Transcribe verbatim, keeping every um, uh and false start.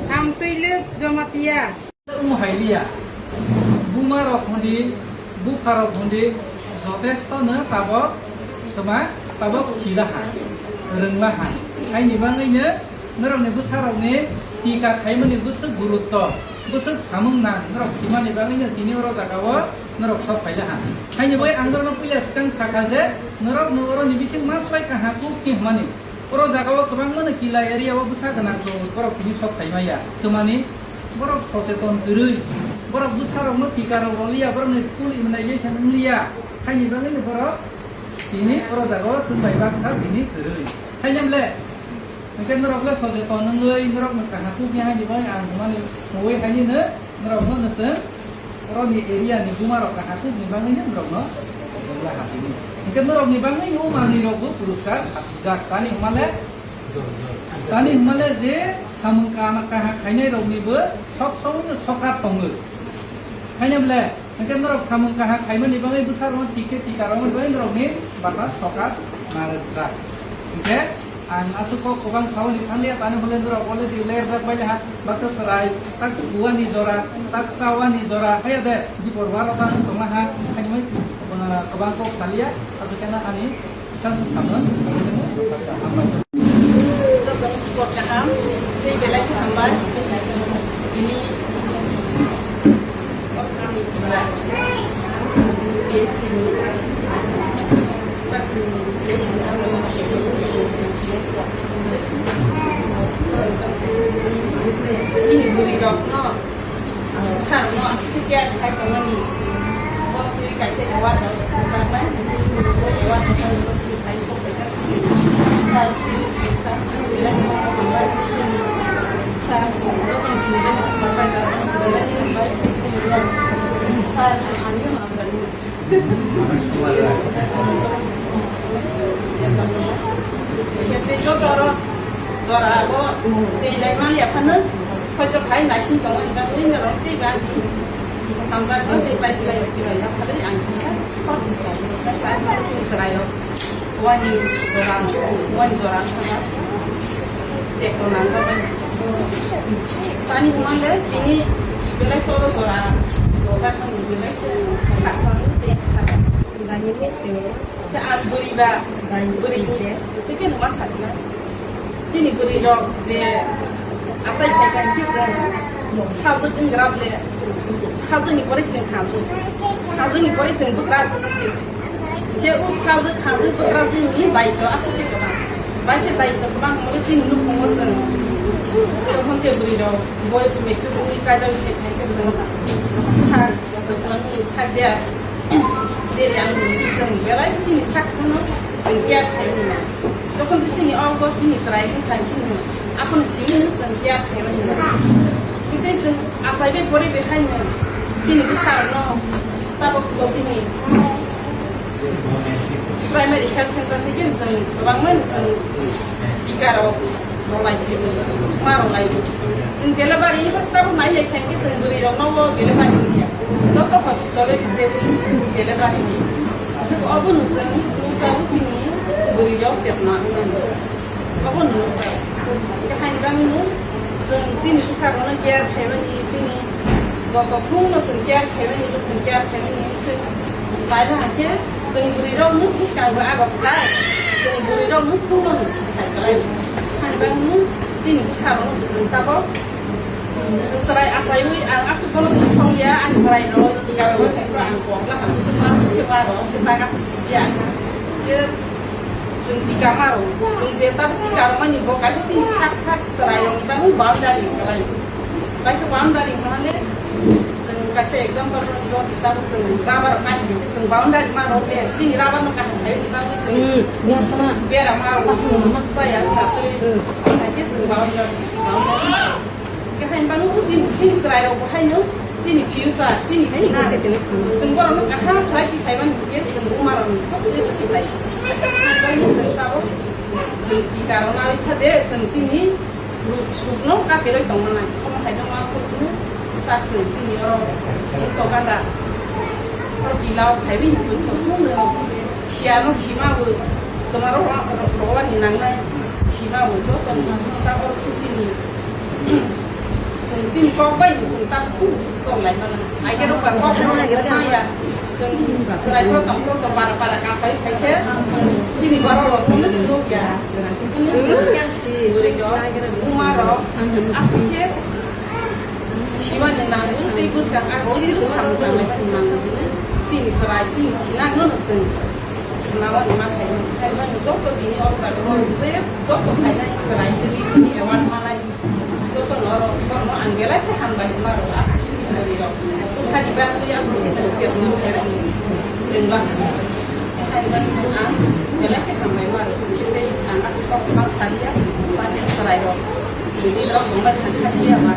Hamtwilwk Jamatia. Omo hai liya. Buma rok hwndi, bupha rok hwndi, jotesto no tabok, toma, tabok sila ha, rwngla ha. Haini bagwi no norokni bwsarokni tika khaimani bwswk gurutto, bwswk samung nang, norok simani bagwi no tini oro jaga o norok sok phaila ha. Haini bagwi ang norokno puila swkang sakha je, norok no oroni bising ma swlai kaha kuk hwnmani. Oro jaga o kwbangma no kila area o bwsa gwnang tongo, borok tini sok phaima ya. Twmani borok socheton kwrwi, borok bwsarokno tika rok rwliya, borokni full immunization wngliya, haini bagwi no borok tini oro jaga o chwng bai baksa tini kwrwi. Haini le, hwnkhe norok le socheton wngwi norok no kaham tubui haini bagwi ang hwnmani, mui haini no. Norokno nwswng oroni area ni buma rok kaham kuk ni bagwi no norokno bwla hapini. Hwnkhe norokni bagwi o manwi rokbo puruskar hapjak. Tani hwnmale, tani hwnmale je samung kaham kaham khainai rokni bo sok song no sokat tongo. Haino bwle, hwnkhe norok samung kaham khaimani bagwi bwsa rokno tikhe tika rokno bagwi norokni bata sokat narwkjak. Hwnkhe, Ang aswk kok kwbang sawi ni thanglia, tani hwnle norok already lerjak bai ha, baksa chwrai, tak uani jora, tak chawani jora, haya de, bipor waro ta wng tongma ha, haini kwbang kok salia, aswk khe ani chang samung. Jotono bipor kaham, tei belai khe hambai, tini Chini bwrwi rok no, sir no aswk khe care khai tongmani. Bo twi kaisa award rok rwjaknai. Bo award rok no chini phai sok phaikha chini. Sir chini, sir chini belai no hambai chini. Sir joto ni sini supervisor belai no hambai chini. Sir ang no hamjani. Tei joto oro jora abo chwng lai man ya phano soichok khai naising tongo, ni bagwi norok tei ba hamjakma tei pai lai si bai ya phano ang kisa short stop chini chwrai rok. Wani jora, wani jora sama. Teko nangjabai. Tani hwnmale tini belai koro jora, jora kani belai koro khaksa tei khaksa. Te ang bwrwi ba, bwrwi ni, tei khe numa sasina. Chini bwrwi rok je asai khai khai khe chwng sajwk wng gra ble, sajwk ni pore chwng khajwk, khajwk ni pore chwng bwkra aswk khe. Khe o sajwk khajwk bwkra chwng ni daitw aswk khe kwbang. Bai khe daitw kwbang hwnwi chini nukhungo chwng. Jokhon je bwrwi rok boyos mature wngwi kaijak khai khai khe chwng sak. Sak dia, deri ang chwng belai chini sak sano chwng care khai mano. Jokhon chini ogo chini chwrai khai khai mano, aphano chini chwng care khai mano. Tei chwng achai bai pore bai khai no chini bwsarok no tabok to chini Primary health center theke chwng kwbangma chwng tika rok rwlai phai, ma rwlai. Chwng delivery ni bwskango nai lai khe chwng bwrwi rok no delivery wngya. Joto hospital o delivery ni. Obo no chwng nukjago chini bwrwi rok chetna wngmani. Obo no nukjak. Hwnkhe haini bagwi no chwng chini bwsarokno care khaimani, chini joto thungno chwng care khaimani, joto care khaimani. Kaila hwnkhe chwng bwrwirokno bwskango abo khlai, chwng bwrwirokno thungno no sithai khlai. Haini bagwi no chini bwsarokno chwng tabok Chwng chwrai achaiwi ang aswk bono songya, ang chwrairok tikarogwi khaikhe ang kokla hamswk ma songya ba rok, khe ta aswk sikya ang. Khe chwng tika maro, chwng je ta tika romani bo kaisa chini sak sak chwrairokni bagwi boundary kwlai. Bai khe boundary hwnmale chwng kaisa example rok di, tabuk chwng rubber rok nai hwnkhe chwng boundary maro khe chini rubber no kaham khaiyani bagwi chwng Hmm, ya, sama. bera maro, Hmm. chaya wngna twi Hmm. khaikhe chwng boundary, boundary. Khe haino bano o chini, chini chwrairokbo haino Chini future, chini thina. Chwng borokno kaham khlai khe saimani hwnkhe chwng bumarokni sobse bisi khlai. Haikhe chwng tabuk chwng tika rwna wngkha de, chwng chini ruk sukno katirwi tongmana. Omo hai no ma sukno tak chwng chini oro chini to ganda. Oro bilao phaiwi chwng to phunukno siyano simawi. Tomaro ro-, ro-, rowani nangnai simawi joto ni ta oro chini Chwng chini kok bai chwng ta khum chwng chok lai mano. Ai khe rok ba kok no maya. Chwng chwrai pro tong pro to para para ka sai sai khe chini borok rok no suk ya. Chwng yang si buri rok, buma rok, aswk khe siwa ni nang ni tei bwskang a chini bwskang tang lai mano. Chini chwrai chini nang no chwng swnamani ma khai khai mano joto bini o jaga o je joto khainai chwrai twi award manai. Joto norok, borokno ang belai khe hambai se maro, aswk simi bwrwi rok. Bwsani bagwi aswk khe tong khe tong khe rwng ba. Ang belai khe hambai maro, tei ang aswk kok bang saliya, bang chwrai rok. Bini rok tongbai thang kha siya ba.